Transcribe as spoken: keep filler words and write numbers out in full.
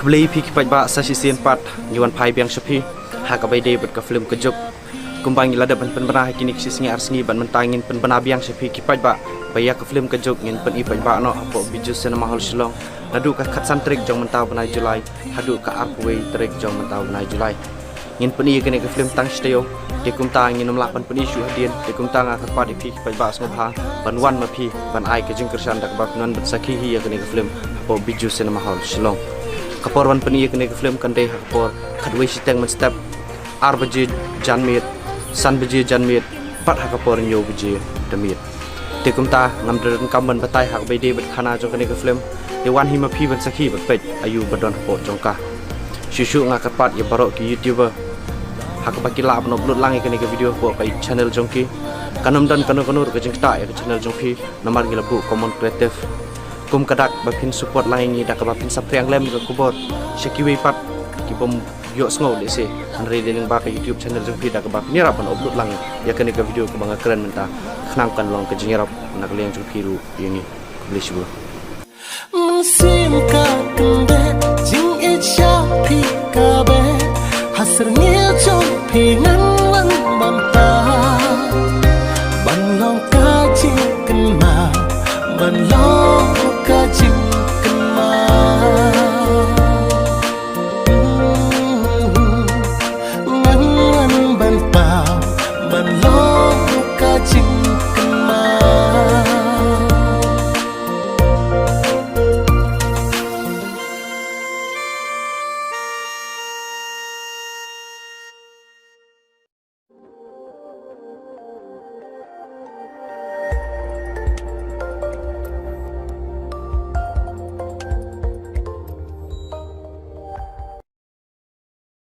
Khublei phi ki paidbah, sa shisien pat ngi wan phai biang sha phi ha kaba ïadei bad ka film Ka Juk. Kumba ngi la dep ban pynbna ha kine ki shi sngi ar sngi, bad mynta ngin pynbna biang sha phi ki paidbah ba ïa ka film Ka Juk ngin pyni paidbah noh hapoh Bijou Cinema Hall Shillong naduh ka khatsan tarik jong mynta u bnai July haduh ka arphew wei tarik jong mynta u bnai July. Ngin pyni ïa kane ka film tang shi taïew. Te kumta ngin ym lah ban pyni shuh hadien. Te kumta nga kyrpad ïa phi ki paidbah sngewbha ban wan ma phi ban ai ka jingkyrshan da kaba phin wan ban sakhi hi ïa kane ka film hapoh Bijou Cinema Hall Shillong. Ka por ban pyni ïa kane ka film kan dei ha ka por khatwei shiteng mynstep, ar baje janmiet, san baje janmiet, bad ha ka por hynñiew baje da miet. Te kumta ngam da donkam ban batai ha kaba ïadei bad khana jong kane ka film. Te wan hi ma phi ban sakhi bad peit aïu ba don hapoh jong ka. Shuh shuh nga kyrpad ïa baroh ki YouTuber ha kaba ki lah ban upload lang ïa kane ka video hapoh ka channel jong ki. Kan ym don kano kano ruh ka jingktah ïa ka channel jong phi namar ngi la buh common creative. Kum ka dak ba phin support lang ïa ngi da kaba phin saphriang lem ïa ka khubor sha kiwei pat ki bym ïohsngew lehse. Hynrei dei lyngba ka YouTube channel jong phi da kaba phin ïarap ban upload lang ïa kane ka video kaba nga kren mynta, khnang kan long ka jingïarap na ka liang jong phi ruh ïa ngi. Khublei shibun. Mynsiem ka kyndit jingïeit sha phi ka beh, ha syrngiew jong phi